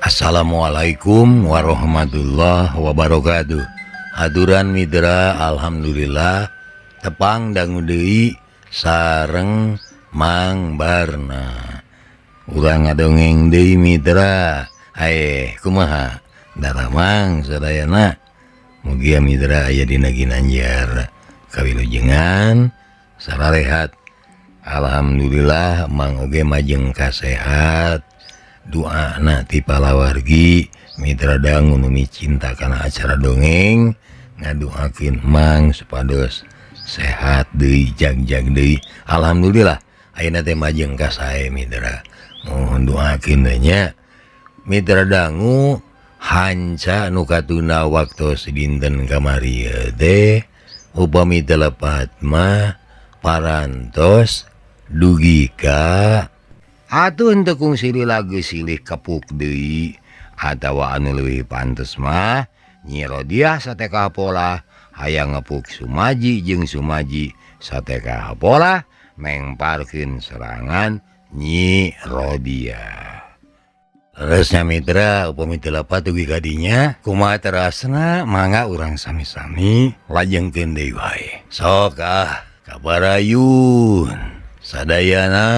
Assalamualaikum warahmatullahi wabarakatuh. Aduran Mitra, alhamdulillah tepang dangu deui sareng Mang Barna. Urang ngadongeng deui Mitra. Aeh, kumaha? Daramang sadayana. Mugia Mitra aya dina ginanjar kawilujengan sararehat. Alhamdulillah Mang oge majeng kasehat. Doana ti palawargi Mitra dangu nu micinta kana acara dongeng ngadoakeun Mang supados sehat deui jag-jag deui. Alhamdulillah ayeuna teh majeng ka sae Mitra. Mohon doakeun we nya. Mitra dangu hanca nu katuna waktos dinten kamari teh upami teu lepat mah parantos dugi ka atuh henteu kungsi lagu silih kepuk deui atawa anu leuwih pantes mah Nyi Rodiah sateka pola hayang ngepuk Sumaji jeung Sumaji sateka pola mengparkeun serangan Nyi Rodiah. Leresna Mitra, upami teu lepat dugi ka dinya kumaha terasna mangga urang sami-sami lajengkeun deui wae. Sok ah kabarayun sadayana.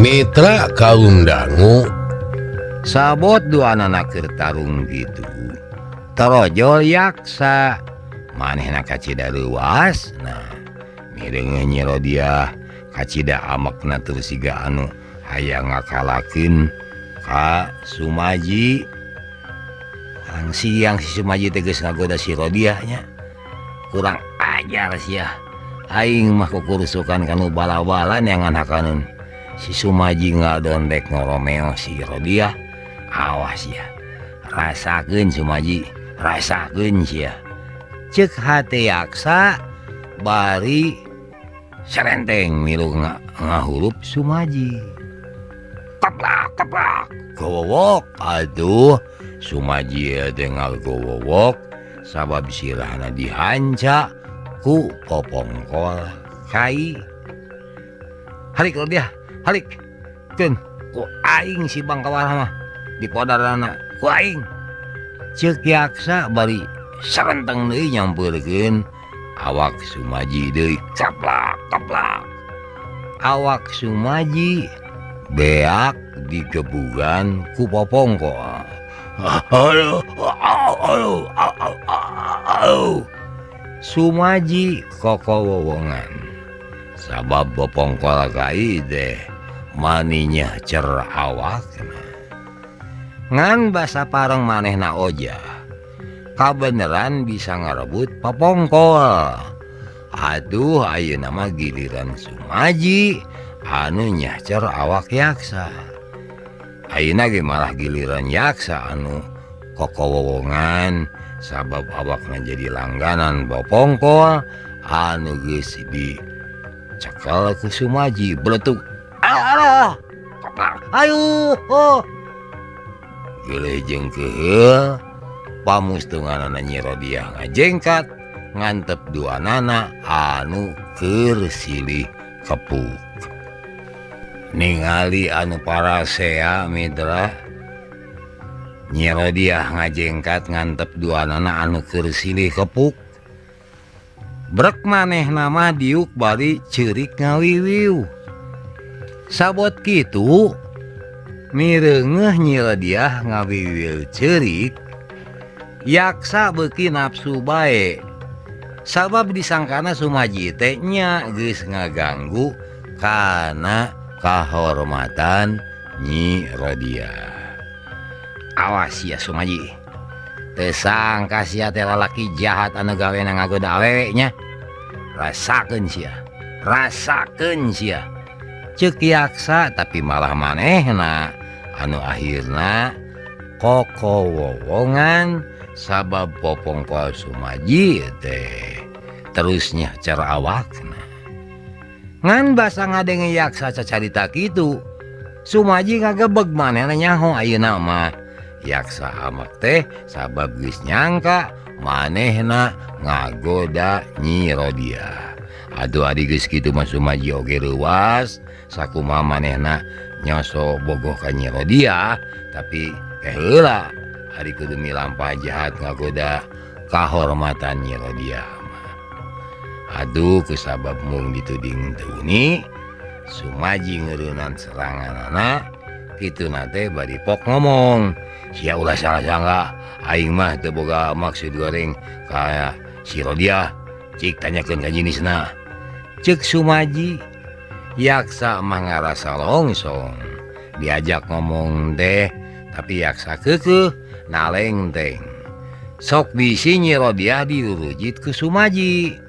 Mitra kaum dangu sabot dua anak keur tarung gitu torojol yaksa manehna kacida leuwas. Nah mireungeun Nyi Rodiah kacida amekna terus siga anu hayang ngakalakeun ka Sumaji. Ang siang si Sumaji teh geus ngagoda si Rodiah nya, kurang ajar sia, aing mah kukurusukan kanu bala-bala neangan hakaneun. Si Sumaji ngadondek ngoromeo si Rodiah, awas ya, rasakeun Sumaji, rasakeun sia. Ceuk hate yaksa bari serenteng milu ngahurup Sumaji. Keplak keplak gowok, aduh Sumaji teh ngagowok sabab sirahna dihanca ku popongkol kai. Halik Rodiah, halik keun ku aing si Bangkawara mah dipodarana ku aing. Ceuk yaksa bari sarenteng deui nyampeurkeun awak Sumaji deui kaplak kaplak. Awak Sumaji beak digebugan ku popongkol. Sumaji kokowowongan sabab popongkol kai teh maninya cer awakna. Ngan basa pareng manehna oja kabeneran bisa ngarebut popongkol. Aduh ayeuna mah giliran Sumaji anu nyacer awak yaksa. Ayeuna ge malah giliran yaksa anu kokowowongan sabab awakna jadi langganan popongkol anu geus dicekel ku Sumaji. Beletuk alah ayo oh. Geuleuh jeung keuheul pamustunganana Nyi Rodiah ngajengkat ngantep duanana anu keur silih kepuk. Ningali anu parasea Mitra, Nyi Rodiah ngajengkat ngantep duanana anu keur silih kepuk. Brek manehna mah diuk bari ceurik ngawiwiu. Sabot kitu mireungeuh Nyi Rodiah ngawiwiu ceurik, yaksa beuki nafsu bae. Sabab disangkana Sumaji teh nya geus ngaganggu kana kahormatan Nyi Rodiah. Awas ya Sumaji, teu sangka sia teh lalaki jahat anu gawena ngagoda awewe nya. Rasakeun sia, rasakeun sia. Ceuk yaksa tapi malah manehna anu akhirna kokowowongan Sabab popong poe Sumaji teh terusnya cara awakna. Ngan basa ngadenge Yaksa cacarita kitu, Sumaji ngagebeg manehna nyaho ayeuna mah. Yaksa amak teh sabab geus nyangka manehna ngagoda Nyi Rodiah. Aduh ari geus kitu mah Sumaji oge reuwas sakumaha manehna nyoso bogoh ka Nyi Rodiah, tapi teh heula ari kudu milampah jahat ngagoda kahormatan Nyi Rodiah mah. Aduh kusabab mung dituding teu uni, Sumaji ngeureunnan seranganana kituna teh bari pok ngomong, sia ulah salah sangka aing mah teu boga maksud goreng ka si Rodiah, cik tanyakeun ka jenisna. Ceuk Sumaji, Yaksa mah ngarasa longsong diajak ngomong teh, tapi Yaksa keukeuh nalengteng. Sok bisi Nyi Rodiah dirurujit ku Sumaji.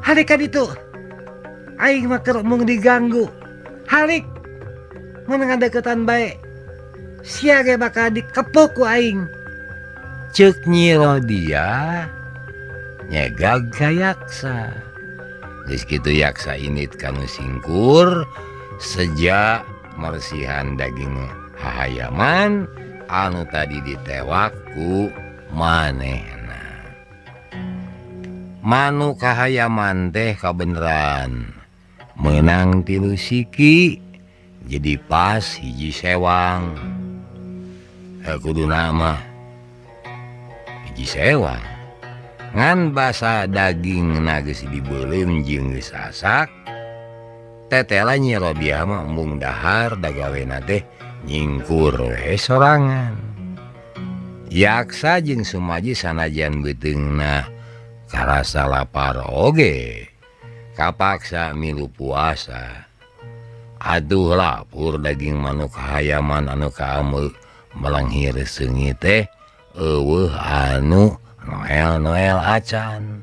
Halik ka ditu, aing mah keur mung diganggu. Halik mun ngadeukeutan bae, sia ge bakal dikepuk ku aing. Ceuk Nyi Rodiah nyegag ka Yaksa. Geus kitu Yaksa indit ka nu singkur seja mersihan daging hahayaman anu tadi ditewak ku manehna. Manuk kahayaman teh kabeneran meunang 3 siki jadi pas 1 sewang. Kuduna mah 1 sewang. Ngan basa daging geus dibeuleum jeung geus asak, tetela Nyi Rodiah mah embung dahar dagawena teh nyingkur we sorangan. Yaksa jeung Sumaji sanajan beuteungna karasa lapar oge, kapaksa milu puasa. Aduh lapur daging manuk hayaman anu kaameu melenghir seungit teh eueuh anu noel-noel acan.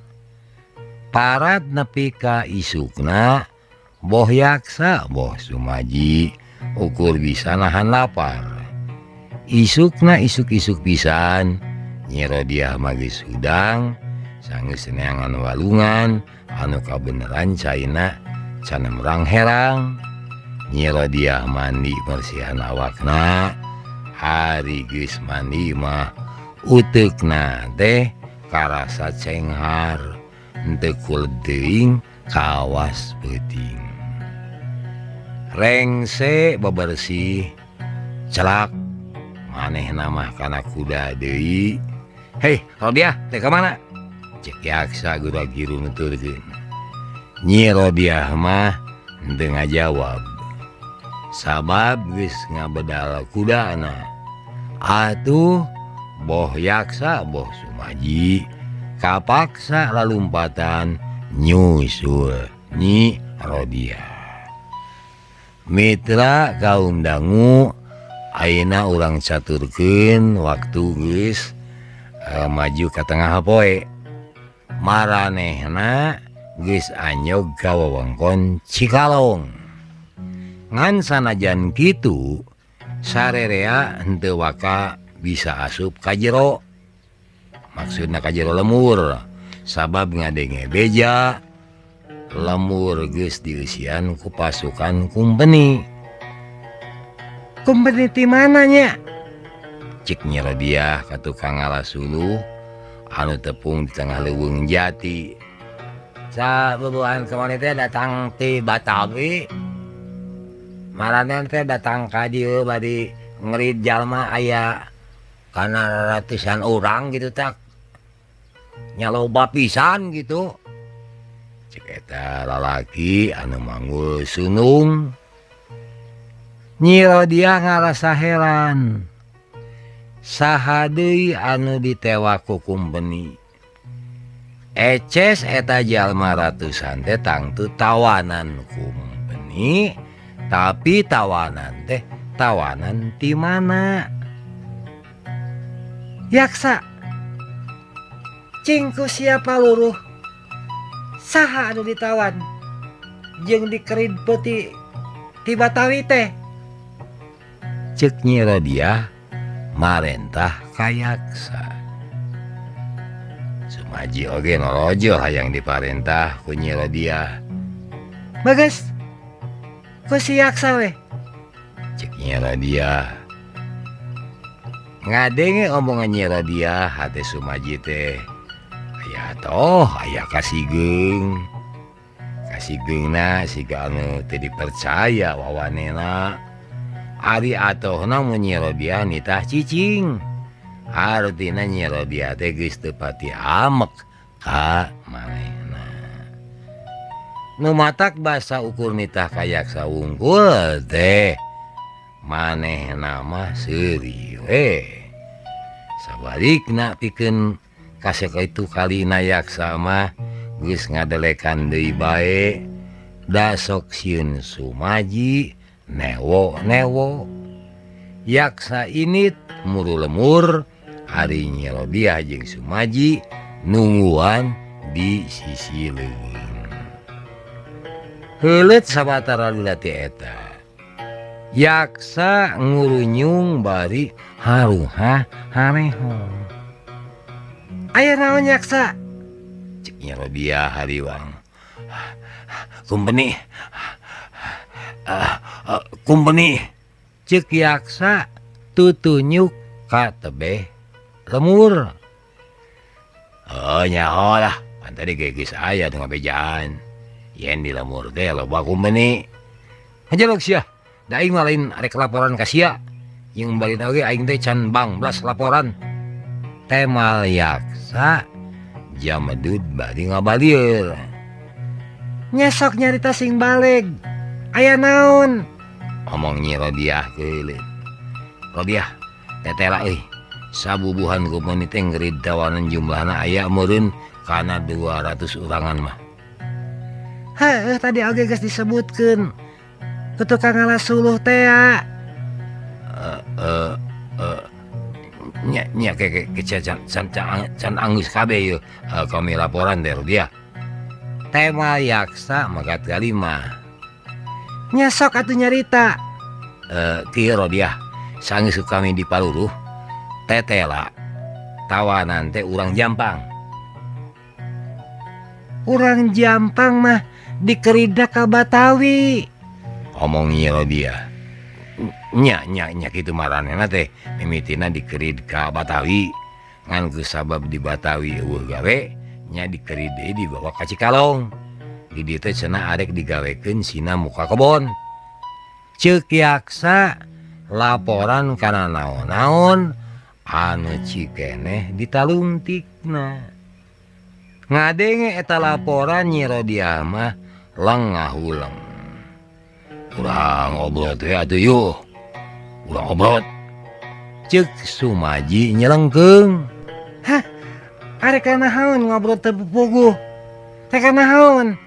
Parat nepi ka isukna boh Yaksa boh Sumaji ukur bisa nahan lapar. Isukna isuk-isuk pisan Nyi Rodiah mah geus hudang sanggeus neangan walungan anu kabeneran caina can merang-herang. Nyi Rodiah mandi bersihan awakna, ari geus mandi mah uteukna teh karasa cenghar, henteu kuledeuing kawas peuting. Rengse bebersih celak manehna mah kana kuda deui. Hei Rodiah teh ka mana? Cek Yaksa gura-giru nuturkeun. Nyi Rodiah mah henteu ngajawab sabab geus ngabedal kudana. Atuh boh Yaksa boh Sumaji kapaksa lalumpatan nyusul Nyi Rodiah. Mitra kaum dangu ayeuna urang caturkeun waktu geus maju ka tengah poe. Maranehna geus anyog ka wewengkon Cikalong. Ngan sanajan kitu sarerea henteu waka bisa asup ka jero. Maksudna ka jero lemur sabab ngadenge beja lemur geus dieusian ku pasukan kumpeni. Kumpeni ti mana nya? Cik Nyi Rodiah ka tukang ngala suluh anu tepung di tengah leuweung jati. Sabubuhan kamari teh datang ti Batawi. Maranehna teh datang ka dieu bari ngerid jalma aya kana ratusan orang gitu tak. Nya loba pisan gitu. Cek eta lalaki anu manggul sunung. Nyi Rodiah ngarasa heran. Saha deui anu ditewak ku kumpeni? Eces eta jalma ratusan teh tangtu tawanan kumpeni, tapi tawanan teh tawanan ti mana? Yaksa, cingku siapa luruh? Saha anu ditawan? Jeung dikerid peuti ti Batawi teh? Ceuk Nyi Rodiah marentah ka Yaksa. Sumaji oge norojo hayang diparentah ku Nyi Rodiah. Bagus. Ku si Yaksa we. Cek Nyi Rodiah. Ngadenge omongan Nyi Rodiah hate Sumaji teh aya toh aya kasigeung. Kasigeungna siga anu teu dipercaya wawanena. Ari atohna mun Nyi Rodiah nitah cicing. Artina Nyi Rodiah teh geus teu pati amek ka manehna. Nu matak basa ukur nitah ka Yaksa wungkul teh manehna mah seuri we. Sabalikna pikeun kasakaitu kalina Yaksa mah geus ngadelekan deui bae da sok sieun Sumaji newo-newo. Yaksa init muru lemur ari Nyi Rodiah jeung Sumaji nungguan di sisi leuweung. Heuleut sabatara lila ti eta. Yaksa ngurunyung bari haruhah hareho. Aya naon Yaksa? Cek Nyi Rodiah hariwang. Kumpeni. Kumpeni. Cek Yaksa tutunyuk ka tebeh lemur. Oh nyaho lah, pan tadi ge geus aya nu ngabejaan. Yen di lemur teh loba kumpeni. Hajalog sia. Da aing mah lain arek laporan ka sia. Jeung balina oge aing teh can bangblas laporan. Temal Yaksa jamedud bari ngabalieur. Nyesok nyarita sing baleg. Aya naon? Omong Nyi Rodiah keuleut. Rodiah, tetela euy. Sabubuhan kumpeni teh ngerid tawanan jumlahna aya meureun kana 200 urangan mah. Heuh, tadi oge geus disebutkeun. Ku tukang ngalasuluh teh ya. Nya nya ke ke can can can anggeus kabeh yeuh kami laporan teh Rodiah. Tema Yaksa magat kalima. Nya sok atuh nyarita. Kieu Rodiah, sanggeus kami di paluruh tetela tawanan teh urang Jampang. Urang Jampang mah dikerida ka Batawi. Omong Nyi Rodiah. Nya nya nya kitu maranehna teh mimitina dikerid ka Batawi. Ngan kusabab di Batawi eueuh gawe nya dikerid deui dibawa ka Cikalong. Di dieu teh cenah arek digawekeun sina muka kebon. Ceuk Yaksa laporan kana naon-naon anu cikeneh ditalungtikna. Ngadenge eta laporan Nyi Rodiah mah lengah huleng. Urang obrot we atuh yuh. Urang obrot. Ceuk Sumaji nyelengkeung. Hah? Arek naon ngobrol teu puguh? Teh naon?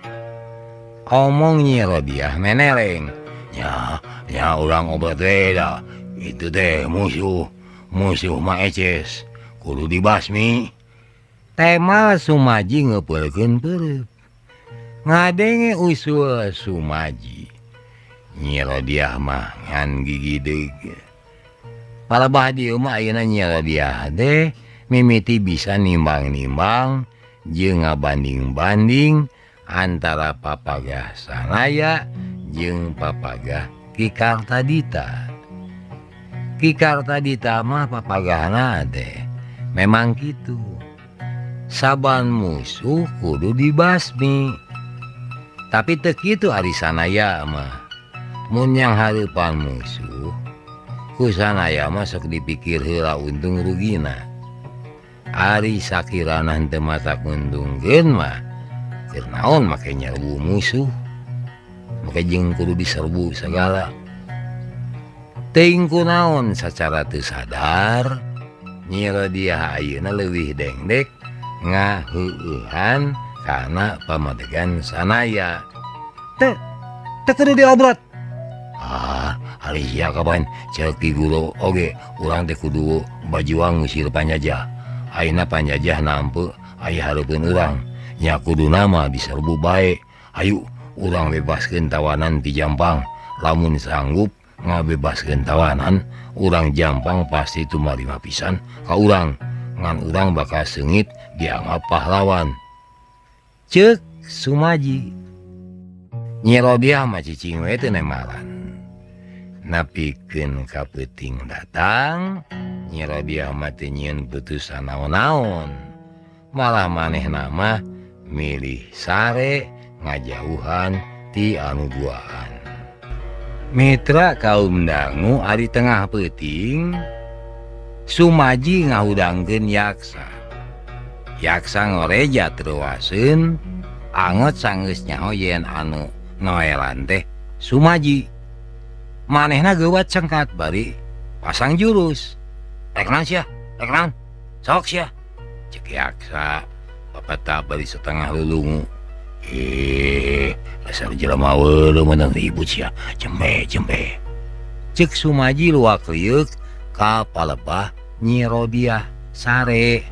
Omong Nyi Rodiah meneleng. Nya, nya urang obrot we da. Itu teh musuh. Musuh mah eces. Kudu dibasmi. Temal Sumaji ngeupeulkeun peureub. Ngadenge usul Sumaji. Nyi Rodiah mah ngan gigideg. Palebah dieu mah ayeuna Nyi Rodiah teh mimiti bisa nimbang-nimbang jeung ngabanding-banding antara papagah Sanaya jeung papagah Ki Kartadita. Ki Kartadita mah papagahna teh memang kitu. Saban musuh kudu dibasmi. Tapi teu kitu ari Sanaya mah. Mun yang hareupan musuh ku Sanaya mah sok dipikir heula untung rugina. Ari sakirana henteu matak nguntungkeun mah keur naon make nyerbu musuh. Make jeung kudu diserbu sagala. Teuing kunaon sacara teu sadar Nyi Rodiah ayeuna leuwih dengdek ngaheueuhan kana pamadegan Sanaya. Teu teu kudu diobrot. Ah, ari sia kapan ceuk Ki Guru oge urang teh kudu bajuang ngusir panjajah. Ayeuna panjajah nampe aya hareupeun urang. Nya kuduna mah diserbu bae. Hayu urang bebaskeun tawanan ti Jampang. Lamun sanggup Ngabebaskeun tawanan urang Jampang pasti tumarima pisan ka urang ngan urang bakal seungit dianggap pahlawan. Ceuk Sumaji. Nyi Rodiah mah cicing we teu nemalan. Nepikeun ka peuting datang, Nyi Rodiah mah teu nyieun putusan naon-naon. Malah manehna mah milih sare ngajauhan ti anu duaan. Mitra kaum dangu ari tengah peuting Sumaji ngahudangkeun Yaksa. Yaksa ngoreja teu angot sanggeus nyaho yen anu noelan teh Sumaji. Manehna geuwat cengkat bari pasang jurus. Rek naon sia? Rek naon? Sok sia. Cek Yaksa papatah bari setengah lulungu. Dasar jelema weuleuh meunang ribut sia. Jembe jembe. Cek Sumaji luak lieuk ka palebah Nyi Rodiah sare.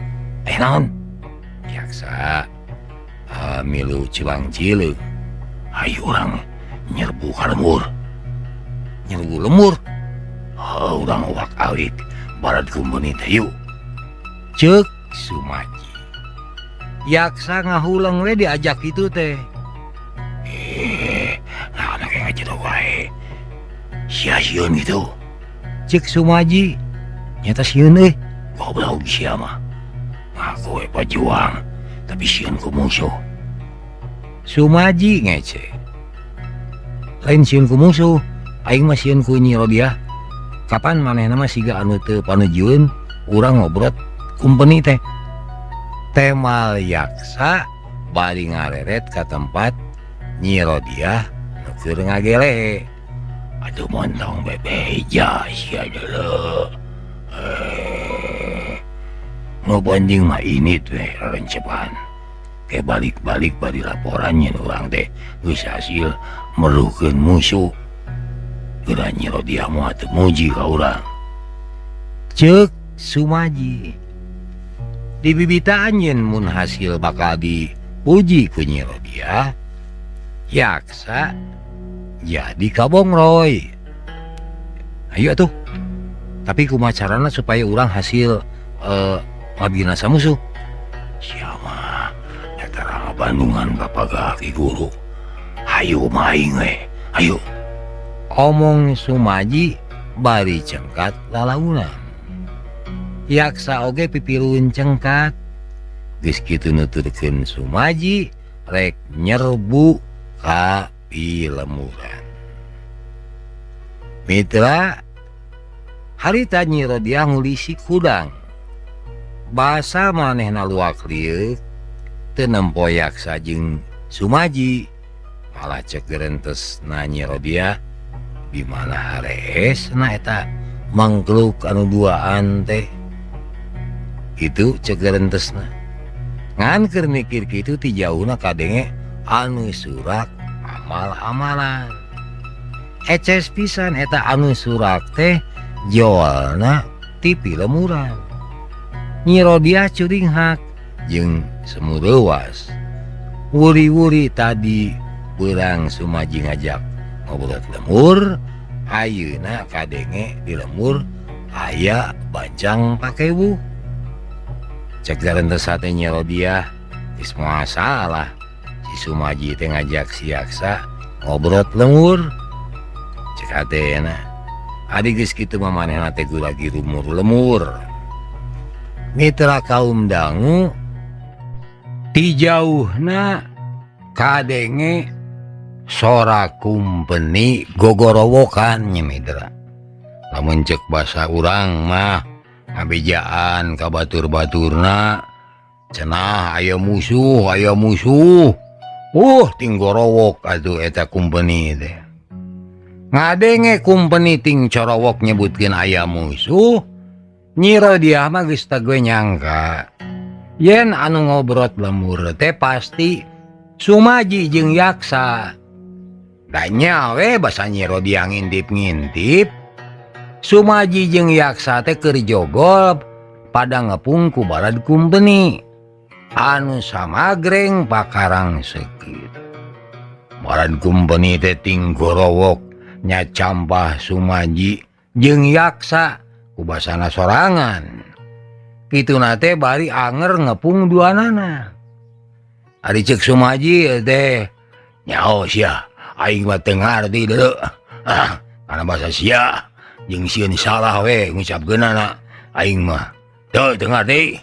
Naon? Yaksa milu cilang cileung. Hayu urang nyerbu ka lembur. Nyerbu lembur. Oh, urang uwak-awik barat kumpeni teh yuk. Cek Sumaji. Yaksa ngahuleng we diajak kitu teh. Nah anak yang ngajero wae. Sia sieun kitu. Cek Sumaji. Nyata sieun euy. Goblok sia mah. Ngaku we pajuang, tapi sieun ku musuh. Sumaji ngece. Lain sieun ku musuh, aing mah sieun ku Nyi Rodiah. Kapan manehna mah siga anu teu panujueun urang ngobrot kumpeni teh. Temal Yaksa bari ngareret ka tempat Nyi Rodiah nu keur ngagelehe. Aduh montong bebeja sia deuleu. Nu penting mah ini teh rencepan. Ke balik-balik bari laporan nyen urang teh geus hasil meruhkeun musuh. Geura Nyi Rodiah moal teu muji ka urang. Ceuk Sumaji. Dibibitaan yen mun hasil bakal dipuji ku Nyi Rodiah, Yaksa jadi kabongroy. Ayo atuh. Tapi kumaha carana supaya urang hasil ngabinasa musuh? Sia mah eta Bandungan ka Pagah Ki Guru. Hayu mah aing we. Hayu. Omong Sumaji bari cengkat lalaunan. Yaksa oge pipilueun cengkat. Geus kitu nuturkeun Sumaji rek nyerbu ka pilemuran. Mitra harita Nyi Rodiah ngulisik hudang. Basa manehna luak lieuk teu nempo Yaksa jeung Sumaji. Malah cek gerentesna Nyi Rodiah di mana hareesna eta mangkluk anu duaan teh. Itu cek gerentesna. Ngan keur mikir kitu ti jauhna kadenge anu surak amal-amalan. Eces pisan eta anu surak teh jolna ti pilemuran. Nyi Rodiah curinghak jeung semureuwas. Wuri-wuri tadi beurang Sumaji ngajak ngobrol lemur, ayeuna kadenge di lemur aya bancang pakewuh. Cek garentes hate Nyi Rodiah geus moal salah si Sumaji teh ngajak si Yaksa ngobrol lemur. Cek hatena adi geus kitu mah manehna teh lagi rumur lemur. Mitra kaum dangu ti jauhna kadenge sora kumpeni gogorowokan nya mitra. Lamun cek basa urang mah ngabejaan ka batur-baturna cenah aya musuh, aya musuh. Ting gorowok atuh eta kumpeni teh. Ngadenge kumpeni ting corowok nyebutkeun aya musuh, Nyi Rodiah mah geus teu nyangka yen anu ngobrot lemur teh pasti Sumaji jeung Yaksa. Da nya we basa Nyi Rodiah ngintip-ngintip, Sumaji jeung Yaksa teh keur jogol pada ngepung ku barad kumpeni anu samagreng pakarang seukit. Barad kumpeni teh ting gorowok Nya campah Sumaji jeung Yaksa ku basana sorangan. Kituna teh bari anger ngepung duanana. Ari ceuk Sumaji teh nyaho sia aing mah teu ngarti deuleu. Ah, kana basa sia jeung sieun salah we ngucapkeunana aing mah. Teu teu ngarti.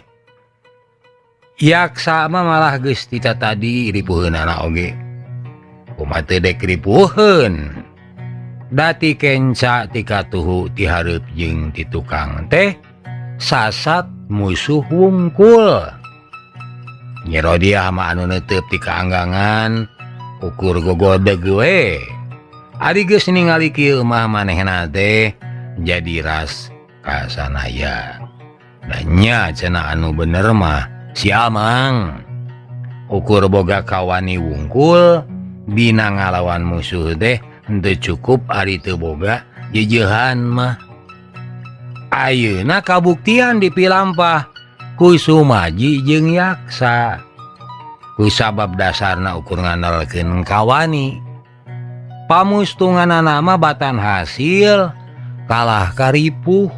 Yaksa mah malah geus tita tadi ripuheunana oge. Kumaha teu dek ripuheun. Dati kenca ti katuhu ti hareup jeung ti tukang teh sasat musuh wungkul. Nyi Rodiah mah anu neuteup ti kaanggangan ukur gogodeg we. Ari geus ningali kieu mah manehna teh jadi ras ka sanaya. Da nya cenah anu bener mah si Amang. Ukur boga kawani wungkul dina ngalawan musuh teh henteu cukup ari teu boga jejeuhan mah. Ayeuna kabuktian dipilampah ku Sumaji jeung Yaksa. Ku sabab dasarna ukur ngandalkeun kawani. Pamustunganana mah batan hasil kalah karipuh.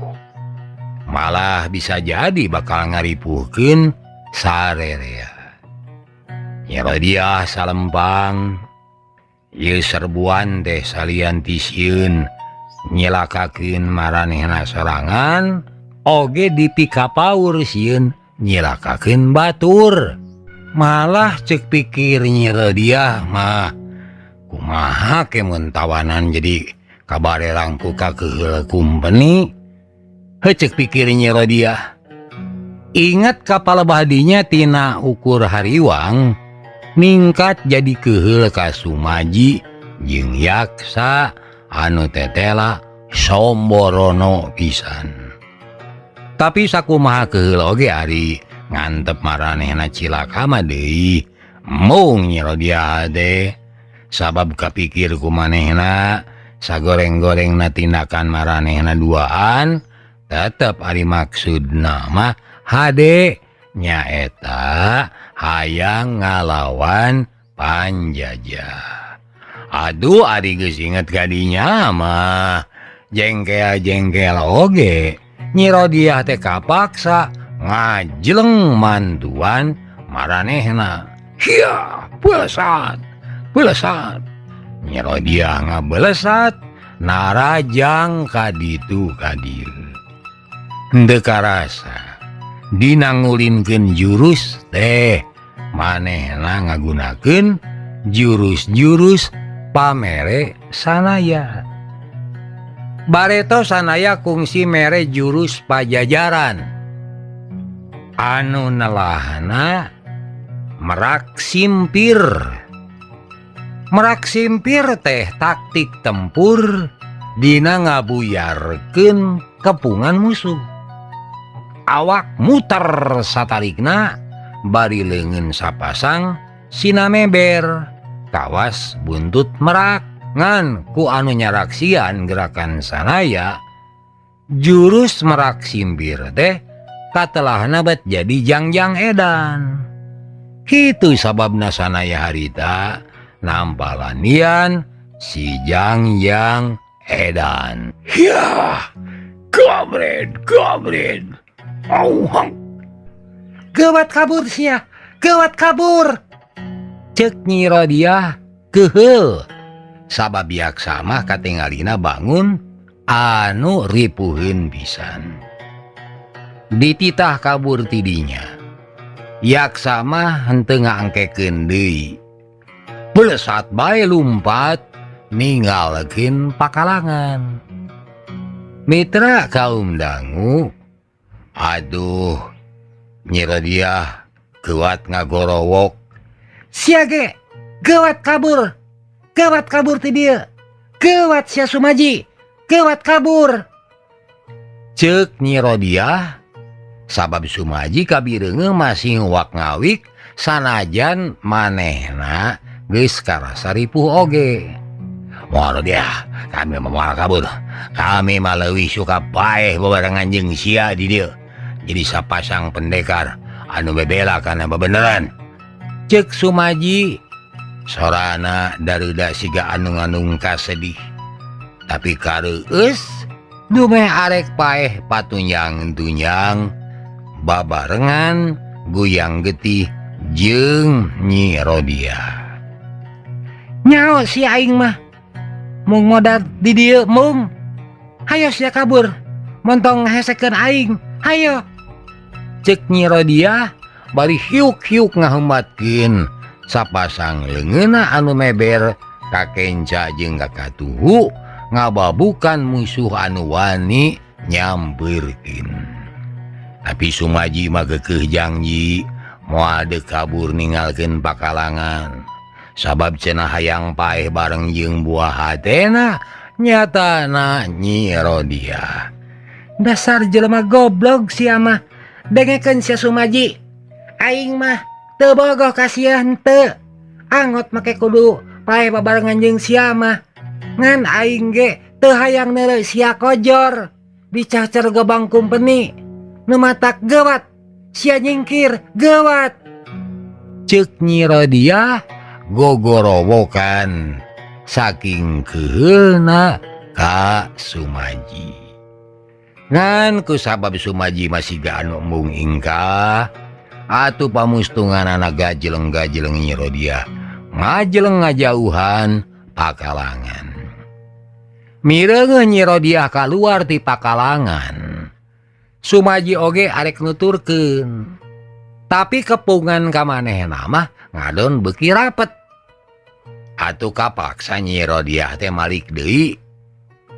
Malah bisa jadi bakal ngaripuhkeun sarerea. Nyi Rodiah salempang ieu serbuan teh salian ti sieun nyilakakeun maranehna sorangan oge dipikapaur sieun nyilakakeun batur. Malah ceuk pikir Nyi Rodiah mah kumaha ke mun tawanan jadi kabarerang ku kakeheul kumpeni. Heuh ceuk pikir Nyi Rodiah. Ingat kapal badinya tina ukur hariwang ningkat jadi keheul ka Sumaji jeung Yaksa anu tetela somborono pisan. Tapi sakumaha keheul oge ari ngantep maranehna cilaka mah deui mung Nyi Rodiah teh sabab kapikir ku manehna sagoreng-gorengna tindakan maranehna duaan tetep ari maksudna mah hade nyaeta hayang ngalawan panjajah. Aduh ari geus inget kadinya mah jengkel-jengkel oge Nyi Rodiah teh kapaksa ngajeleng mantuan maranehna. Hia, belesat, belesat. Nyi Rodiah ngabelesat narajang kaditu kadieu. Henteu karasa dina ngulinkeun jurus teh manehna ngagunakeun jurus-jurus pamere sanaya. Bareto sanaya kungsi mere jurus pajajaran anu nelahna merak simpir. Merak simpir teh taktik tempur dina ngabuyarkeun kepungan musuh. Awak muter satarikna bari leungeun sapasang sinameber kawas buntut merak. Ngan ku anu nyaraksian gerakan sanaya jurus merak simpir teh katelahna bet jadi jangjang edan. Kitu sababna sanaya harita nampalanian si jangjang edan. Hiah, gabred, gabred. Auhang. Gawat kabur sia, gawat kabur. Cek Nyi Rodiah keheul. Sabab Yaksa mah katingalina bangun anu ripuheun pisan. Dititah kabur tidinya. Yaksa mah henteu ngaangkekeun deui. Belesat bae lumpat ninggalkeun pakalangan. Mitra kaum dangu, aduh Nyi Rodiah kuat ngagorowok. Sia ge gawat kabur. Gawat kabur ti dieu. Gawat sia Sumaji. Gawat kabur. Ceuk Nyi Rodiah sabab Sumaji kabireungeung masih wak ngawik sanajan manehna geus karasa ripuh oge. Moal Rodiah, kami mah moal kabur. Kami mah leuwih suka paeh babarengan jeung sia di dieu. Jadi sapasang pendekar anu bebela kana bebeneran. Ceuk Sumaji sorana dareuda siga anu ngandung kasedih. Tapi kareueus dumeh arek paeh patunjang-tunjang babarengan guyang getih jeung Nyi Rodiah. Nyaho si aing mah mung modal di dieu mung. Hayo sia kabur montong ngahesekeun aing. Hayo. Cek Nyi Rodiah bari hiuk-hiuk ngahembatkeun sapasang leungeunna anu meber ka kenca jeung ka katuhu ngababukan musuh anu wani nyampeurkeun. Tapi Sumaji mah geukeuh janji moal deuk kabur ninggalkeun pakalangan. Sabab cenah hayang paeh bareng jeung buah hatena nyatana Nyi Rodiah. Dasar jelema goblok sia mah. Dengekeun sia Sumaji. Aing mah teu bogoh ka sia henteu. Angot make kudu paeh babarengan jeung sia mah. Ngan aing ge teu hayang neuleuh sia kojor dicacer gobang kumpeni. Nu matak geuwat sia nyingkir geuwat. Ceuk Nyi Rodiah gogorowokan saking keuheulna ka Sumaji. Ngan kusabab Sumaji masih ga anu embung ingkah atuh pamustunganana gajeleng-gajeleng Nyi Rodiah ngajeleng ngajauhan pakalangan. Mireungeun Nyi Rodiah kaluar ti pakalangan. Sumaji oge arek nuturkeun. Tapi kepungan ka manehna mah ngadon beuki rapet. Atuh kapaksa Nyi Rodiah teh malik deui.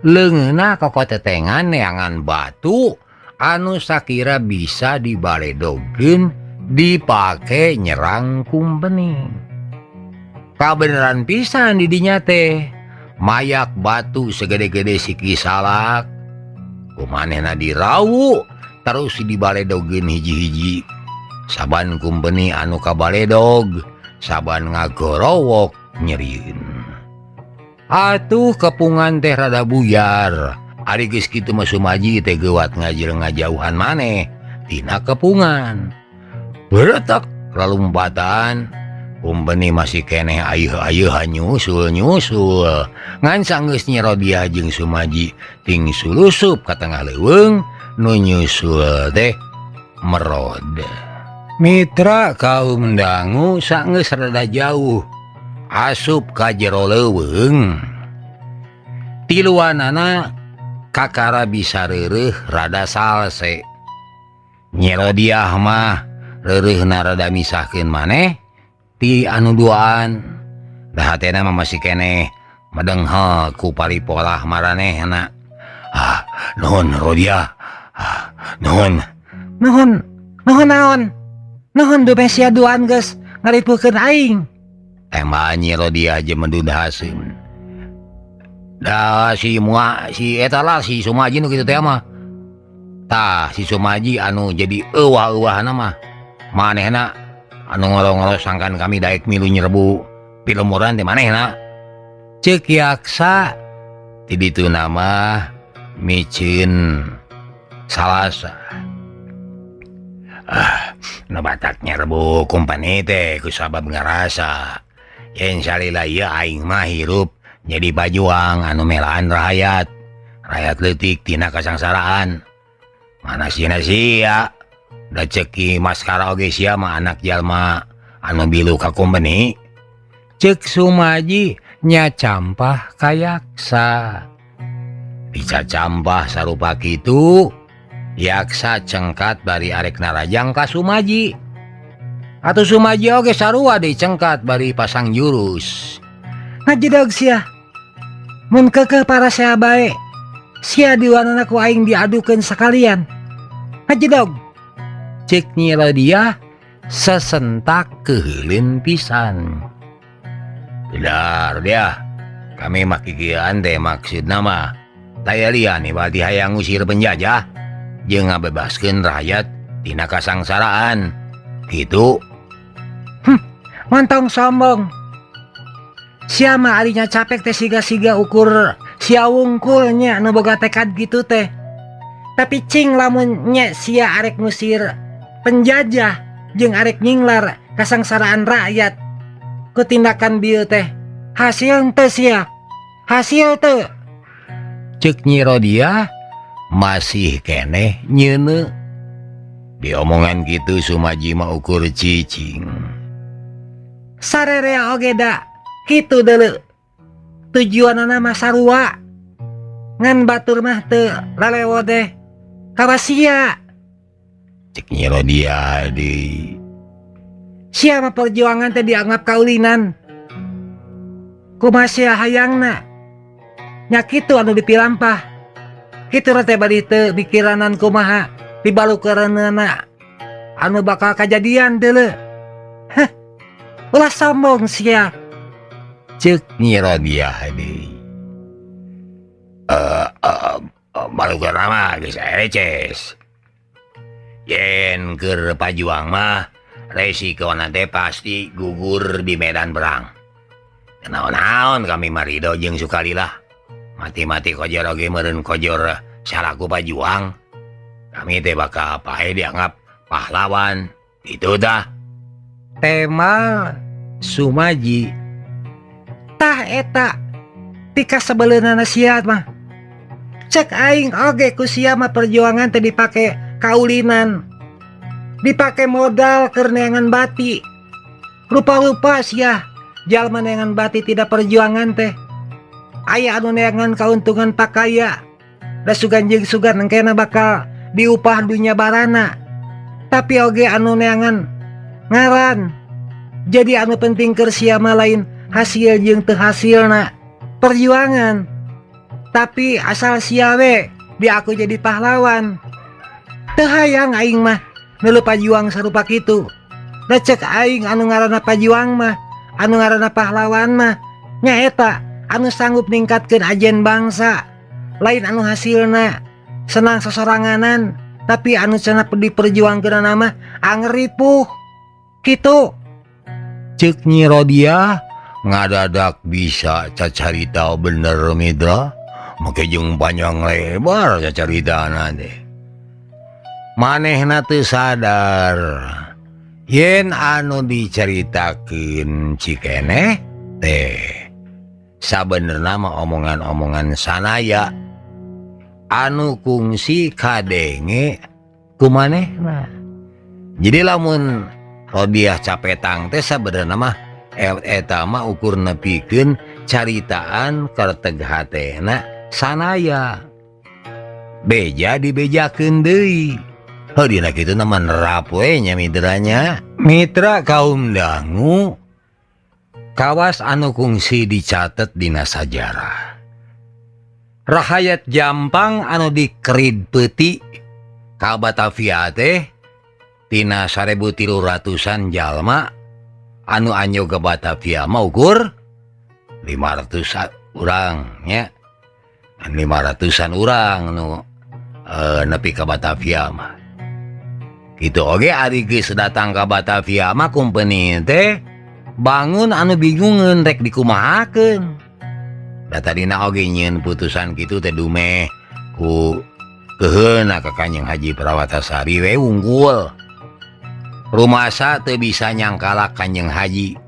Leungeunna kokotetengan neangan batu anu sakira bisa dibaledogkeun dipake nyerang kumpeni. Kabeneran pisan di dinya teh mayak batu segede-gede siki salak. Kumanehna dirawu terus dibaledogkeun hiji-hiji. Saban kumpeni anu kabaledog, saban ngagorowok nyerieun. Atuh kepungan teh rada buyar. Ari geus kitu mah Sumaji teh geuwat ngajeleng ngajauhan maneh tina kepungan. Beretak lalumpatan kumpeni masih keneh ayeuh-ayeuhan nyusul-nyusul. Ngan sanggeus Nyi Rodiah jeung Sumaji ting sulusup ka tengah leuweung nu nyusul teh merod. Mitra kaum dangu sanggeus rada jauh asup ka jero leuweung. Tiluanana kakara bisa reureuh rada salse. Nyi Rodiah mah reureuhna rada misahkeun maneh ti anu duaan. Da hatena mah masih keneh medenghel ku paripolah maranehna. Ah, nuhun Rodiah. Ah, nuhun. Nuhun, nuhun naon? Nuhun dume sia duaan geus ngaripukeun aing. Tembak Nyi Rodiah jeung mendud haseum. Da si mua si eta lah si Sumaji nu kitu teh mah. Tah si Sumaji anu jadi euwah-euwahna mah. Manehna anu ngoro-ngoro sangkan kami daek milu nyerbu pilemuran teh manehna. Ceuk Yaksa ti dituna mah miceun salasa. Ah, nu batak nyerbu kumpeni teh kusabab ngarasa yen salila ieu aing mah hirup jadi pajuang anu melaan rahayat. Rakyat leutik tina kasangsaraan. Mana sieuna sia da ceuk Ki Maskara oge sia mah anak jalma anu bilu ka kumpeni. Ceuk Sumaji nya campah ka Yaksa. Dicacampah sarupa kitu, Yaksa cengkat bari arek narajang ka Sumaji. Atuh Sumaji oge sarua deui cengkat bari pasang jurus. Ngajedog sia. Mun keukeuh parasea bae, sia diwanana ku aing diadukeun sakalian. Ngajedog. Ceuk Nyi Rodiah sesentak keuheuleun pisan. Tidak, Rodiah. Kami mah kikieuan teh maksudna mah taya lian berarti hayang ngusir penjajah jeung ngabebaskeun rakyat tina kasangsaraan. Gitu. Mantong sombong. Sia mah arinya capek teh siga-siga ukur sia wungkulnya nu boga tekad gitu teh. Tapi cing lamun nya sia arek ngusir penjajah jeung arek nyinglar kasangsaraan rakyat ku tindakan bieu teh hasil teu sia. Hasil teu. Cek Nyi Rodiah masih keneh nyeuneu. Diomongan kitu Sumaji mah ukur cicing. Sarerea oge da kitu deuleu. Tujuanana mah sarua. Ngan batur mah teu lalewo teh kawasia. Cek Nyi Rodiah deui. Sia mah perjuangan teh dianggap kaulinan. Kumaha sia hayangna? Nya kitu anu dipilampah. Kitu teh bari teu mikiranan kumaha dibalukeunana anu bakal kajadian deuleu. Heh. Ulah sombong sia. Cek Nyi Rodiah deui. Balukeunna mah geus ereces. Yen keur pajuang mah resikona teh pasti gugur di medan perang. Naon-naon kami marido jeung sukalilah. Mati-mati kojor oge meureun kojor salaku pajuang. Kami teh bakal pae dianggap pahlawan. Itu dah. Tema Sumaji. Tah eta tika sebeleunana sia mah. Cek aing oge ku sia mah perjuangan teh dipake kaulinan. Dipake modal keur neangan bati. Rupa-rupa sia jalma neangan bati tidak perjuangan teh. Aya anu neangan kauntungan pakaya. Da sugan jeung sugan engkena bakal diupah dunya barana. Tapi oge anu neangan ngaran. Jadi anu penting keur sia mah lain hasil jeung teu hasilna perjuangan. Tapi asal sia we diaku jadi pahlawan. Teu hayang aing mah neuleu pajuang sarupa kitu. Da cek aing anu ngaranna pajuang mah, anu ngaranna pahlawan mah nyaeta anu sanggup ningkatkeun ajen bangsa. Lain anu hasilna senang sesoranganan, tapi anu cenah diperjuangkeunana mah anger ripuh. Kitu. Cek Nyi Rodiah ngadadak bisa cacarita bener mitra. Make jeung panjang lebar cacaritana teh. Manehna teu sadar yen anu dicaritakeun Cikeneh teh sabenerna mah omongan-omongan sanaya anu kungsi kadenge ku manehna. Jadi lamun Rodiah capetang teh sabenerna mah eta mah ukur nepikeun caritaan kerteg hatena sanaya. Beja dibejakeun deui. Heuh dina kitu na mah nerap we nya mitranya. Mitra kaum dangu kawas anu kungsi dicatet dina sajarah. Rahayat Jampang anu dikerid peuti ka Batavia teh tina 1300-an jalma anu anyo ke Batavia mah ukur 500 urang nya. 500-an urang nu nepi ka Batavia mah. Kitu oge ari geus datang ka Batavia mah kumpeni teh bangun anu bingungeun rek dikumahakeun. Da tadina oge nyieun putusan kitu teh dumeh ku keuheuna ka Kanjeng Haji Prawatasari we wungkul. Rumasa teu bisa nyangkalak Kanjeng Haji.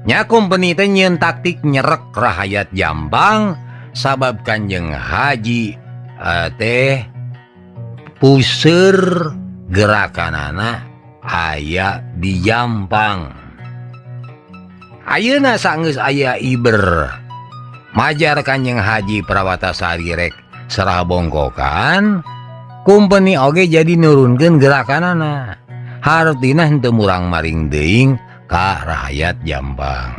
Nya kumpeni teh nyieun taktik nyerek rahayat Jampang sabab Kanjeng Haji teh puseur gerakanana aya di Jampang. Ayeuna sanggeus aya Iber majar Kanjeng Haji Prawatasari rek serah bongkokan, kumpeni oge jadi nurunkeun gerakanana. Hartina henteu murang-maring teuing ka rahayat Jampang.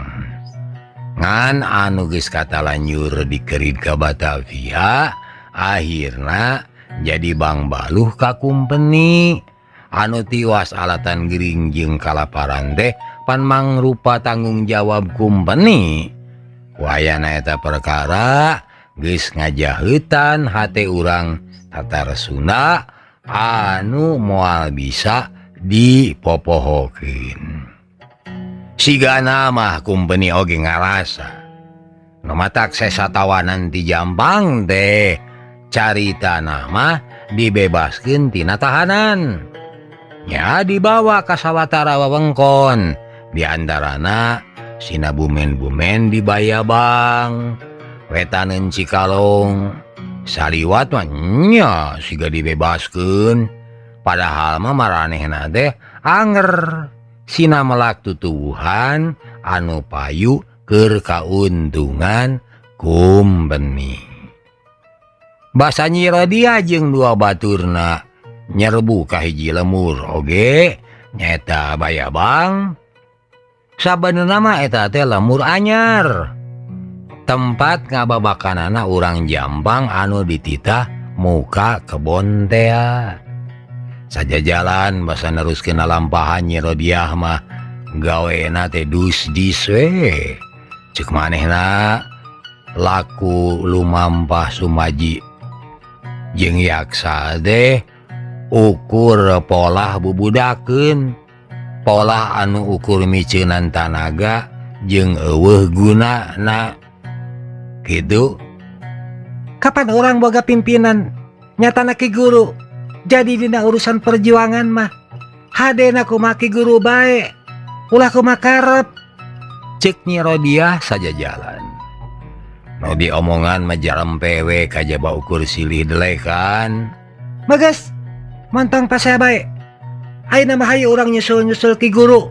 Ngan anu geus katalanjur dikerid ka Batavia, akhirna jadi Bang Baluh ka kumpeni. Anu tiwas alatan gering jeung kalaparan teh pan mangrupa tanggung jawab kumpeni. Wayana eta perkara geus ngajaheutan hate urang Tatar Sunda anu moal bisa dipopohokeun. Sigana mah kumpeni oge ngarasa nu matak sesa tawanan ti Jampang teh carita nama dibebaskeun tina tahanan. Nya dibawa ka sawatara wewengkon, di antarana Sina Bumen-bumen di Bayabang, Wetaneun Cikalong saliwat mah nya siga dibebaskeun padahal mah maranehna teh anger sina melak tutuwuhan anu payu keur kauntungan kumbeni. Basa Nyi Rodiah jeung dua baturna nyerbu ka hiji lemur oge nyaeta Bayabang. Sabenerna mah eta teh lemur anyar. Tempat ngababakanana urang Jampang anu dititah muka kebon tea. Sajajalan basa neruskeun lalampahan Nyi Rodiah mah gawena teh dus dis we. Ceuk manehna laku lumampah Sumaji jeung Yaksa teh ukur polah bubudakeun, polah anu ukur miceunan tanaga jeung eueuh gunana. Gitu. Kapan orang boga pimpinan nyatana Ki Guru jadi dina urusan perjuangan mah hadena kumaha Ki Guru bae ulah kumaha karep. Ceuk Nyi Rodiah saja jalan. Nu diomongan mah jarempe we kajaba ukur silih delekan. Bagas mantang pasea bae. Ayeuna mah hayu urang nyusul-nyusul Ki Guru.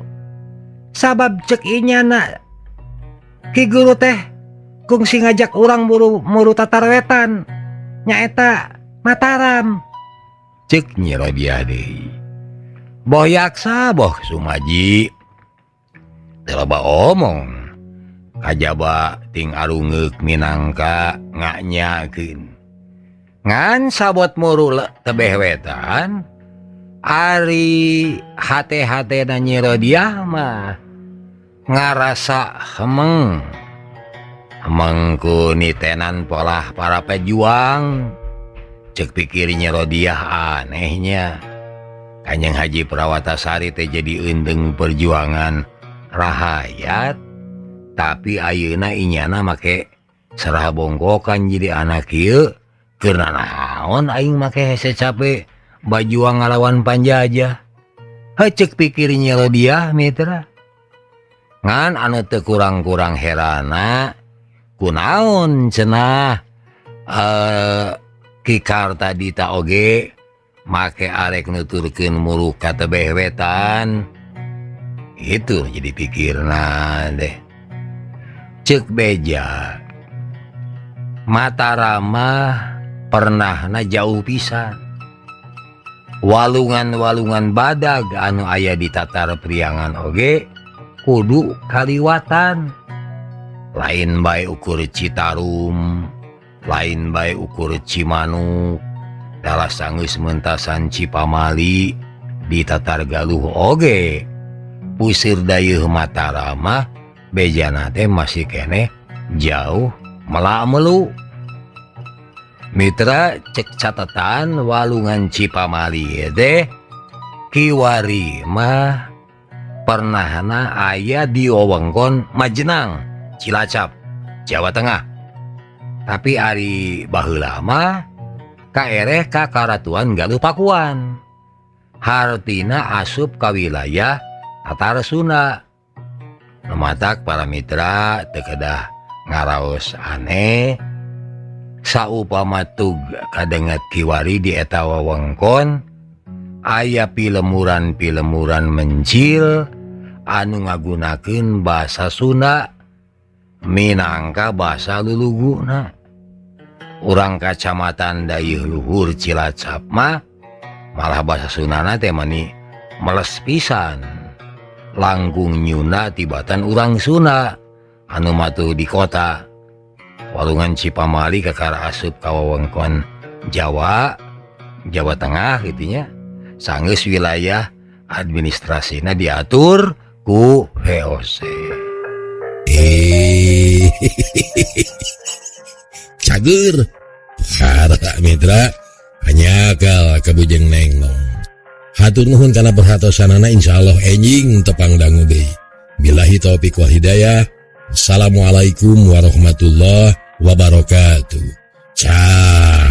Sabab ceuk inyana Ki Guru teh kungsi ngajak urang muru tatar wetan nyaeta Mataram. Ceuk Nyi Rodiah deui. Boh Yaksa boh Sumaji teu loba omong kajaba ting arungeuk minangka nganyakeun. Ngan sabot muru tebeh wetan ari hate-hatena Nyi Rodiah mah ngarasa hemeng. Hemeng ku nitenan polah para pejuang. Ceuk pikir Nyi Rodiah anehnya Kanjeng Haji Prawatasari teh jadi eundeng perjuangan rahayat tapi ayeuna inyana make serah bongkokan jadi anak kieu keur nanaon aing make hese cape bajuang ngalawan panjajah. Heuh ceuk pikir Nyi Rodiah mitra. Ngan anu teu kurang-kurang herana kunaon cenah Ki Kartadita oge make arek nuturkeun muruk ka tebeh wetan. Itu jadi pikirna deh. Ceuk beja Mataram mah pernahna jauh pisan. Walungan-walungan badag anu aya di Tatar Priangan oge kudu kaliwatan. Lain bae ukur Citarum, lain bae ukur Cimanuk, dalah sanggeus mentasan Cipamali di Tatar Galuh oge. Pusir dayeuh Mataram mah bejana teh masih keneh jauh melak melu. Mitra cek catatan walungan Cipamali teh kiwari mah pernahna aya di wewengkon Majenang, Cilacap, Jawa Tengah. Tapi ari baheula mah kaereh ka Karatuan Galuh Pakuan. Hartina asup ka wilayah Tatar Sunda. Matak para mitra teu kedah ngaraos aneh saupama tug kadenget kiwari di eta wewengkon aya pilemuran-pilemuran mencil anu ngagunakeun basa Sunda minangka basa luluguna. Urang kacamatan Dayeuh Luhur Cilacap mah malah basa Sundana teh mani meles pisan. Langkung nyunda tibatan urang Sunda anu matuh di kota. Walungan Cipamali kakara asup ka wewengkon Jawa, Jawa Tengah gitunya. Sanggeus wilayah administrasina diatur ku VOC. Cager para mitra hanyakal kabujeng nenglong. Hatur nuhun kana perhatosanana, insyaallah enjing tepang dangu deui. Billahi taufik wal hidayah. Assalamualaikum warahmatullahi wabarakatuh. Cah.